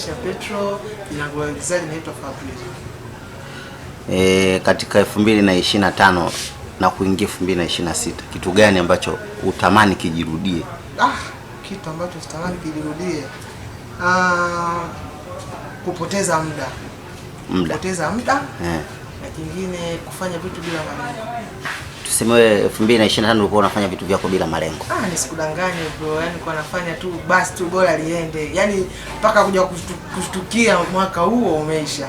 Maisha Petro, jina langu la uigizaji naitwa Fabrice. Katika 2025 na kuingia 2026, kitu gani ambacho utamani kijirudie? Kitu ambacho sitamani kijirudie. Kupoteza muda. Muda. Kupoteza muda. Na kingine kufanya vitu bila malengo. Tuseme wewe 2025 ulikuwa unafanya vitu vyako bila malengo. Nisikudanganye bro, yani kwa nafanya tu basi tu bora liende. Yani mpaka kuja kushtukia mwaka huo umeisha.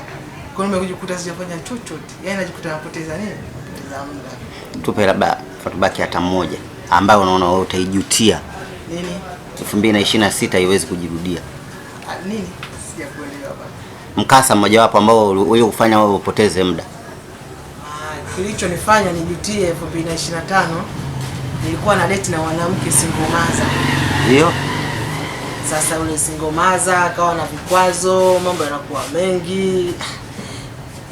Kwa hiyo nimejikuta sijafanya chochote. Yani najikuta napoteza nini? Napoteza muda. Tupe labda fatubaki hata mmoja ambayo unaona wewe utaijutia. Nini? 2026 haiwezi kujirudia. Nini? Sijakuelewa baba. Mkasa mmoja wapo ambao uliokufanya wewe upoteze muda. Kilichonifanya nijutie 2025, nilikuwa na date na mwanamke single mother. Ndio. Sasa yule single mother akawa na vikwazo, mambo yanakuwa mengi.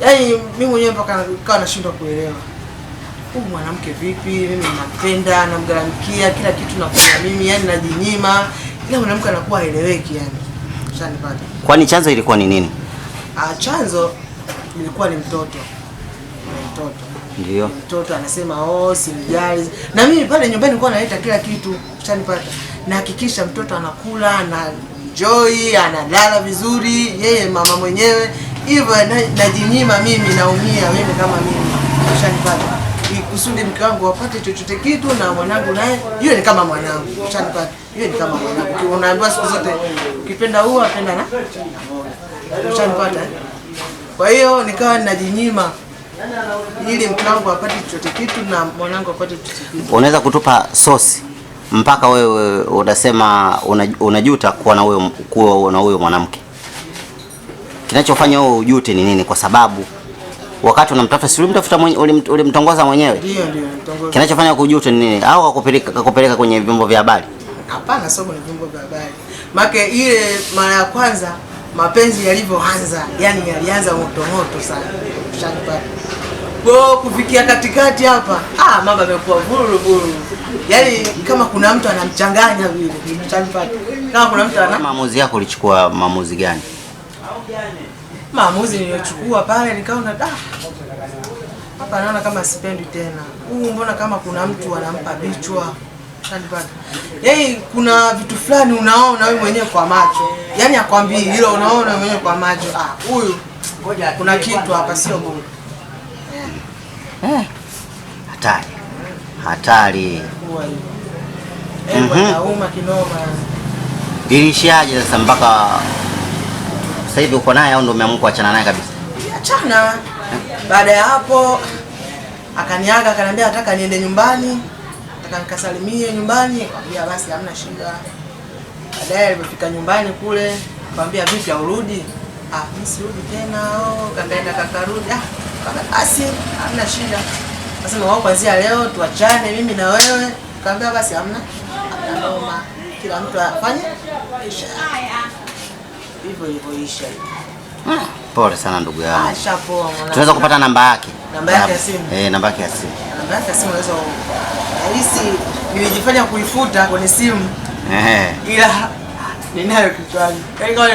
Yaani mimi mwenyewe mpaka nikawa nashindwa kuelewa. Huyu mwanamke vipi? Mimi ninampenda, namgharamikia, kila kitu nafanya mimi, yani najinyima. Ila mwanamke anakuwa haeleweki yani. Ushanipata. Kwani chanzo ilikuwa ni nini? Chanzo ilikuwa ni mtoto. Ni mtoto. Ndio. Mtoto anasema oh, simjali. Na mimi pale nyumbani nilikuwa naleta kila kitu, ushanipata. Nahakikisha mtoto anakula, ana enjoy, analala vizuri, yeye mama mwenyewe. Hivyo najinyima mimi, naumia mimi kama mimi. Ushanipata. Kusudi mke wangu apate chochote kitu na mwanangu naye, yule ni kama mwanangu. Ushanipata. Yule ni kama mwanangu. Unaambiwa siku zote ukipenda huo apenda na ushanipata. Kwa hiyo nikawa ninajinyima ili mke wangu apate chochote kitu na mwanangu apate chochote kitu. Unaweza kutupa source mpaka wewe unasema unajuta kuwa na huyo, kuwa na huyo mwanamke? Kinachofanya wewe ujute ni nini? Kwa sababu wakati unamtafuta, si ulimtafuta mwenyewe, ulimtongoza mwenyewe? Ndio, ndio, nilimtongoza. Kinachofanya kujute ni nini? Au kakupeleka kwenye vyombo vya habari? Hapana, sio kwenye vyombo vya habari. Maana ile mara ya kwanza mapenzi yalivyoanza, yani yalianza moto moto sana. Ushanipata. Kwa kufikia katikati hapa, mambo yamekuwa vuru vuru. Yaani kama kuna mtu anamchanganya vile, ushanipata. Kama kuna mtu ana Maamuzi yako ulichukua maamuzi gani? Maamuzi niliyochukua pale nikaona hapa naona kama sipendi tena. Huu mbona kama kuna mtu anampa bichwa. Ushanipata. Yaani kuna vitu fulani unaona wewe mwenyewe kwa macho. Yaani akwambii hilo, unaona wewe mwenyewe kwa macho. Huyu kuna kitu hapa sio bure. Hatari. Hatari. Huwa hivyo. Bwana, kinoma. Ilishaje sasa mpaka sasa hivi uko naye au ndio umeamua kuachana naye kabisa? Achana. Baada ya hapo akaniaga akaniambia nataka niende nyumbani, nataka nikasalimie nyumbani. Nikamwambia basi hamna shida. Baadaye alipofika nyumbani kule nikamwambia vipi haurudi? Mimi sirudi tena. Oh, kaenda kakarudi. Basi hamna shida. Akasema wao kuanzia leo tuachane mimi na wewe. Nikamwambia basi hamna noma. Kila mtu afanye maisha yake. Hivyo ilivyoisha. Pole sana ndugu yangu. Shapoa mwanangu. Tunaweza kupata namba yake? Namba yake ya simu. Namba yake ya simu. Namba yake ya simu unaweza rahisi, nilijifanya kuifuta kwenye simu. Ila ninayo kichwani. Yaani kama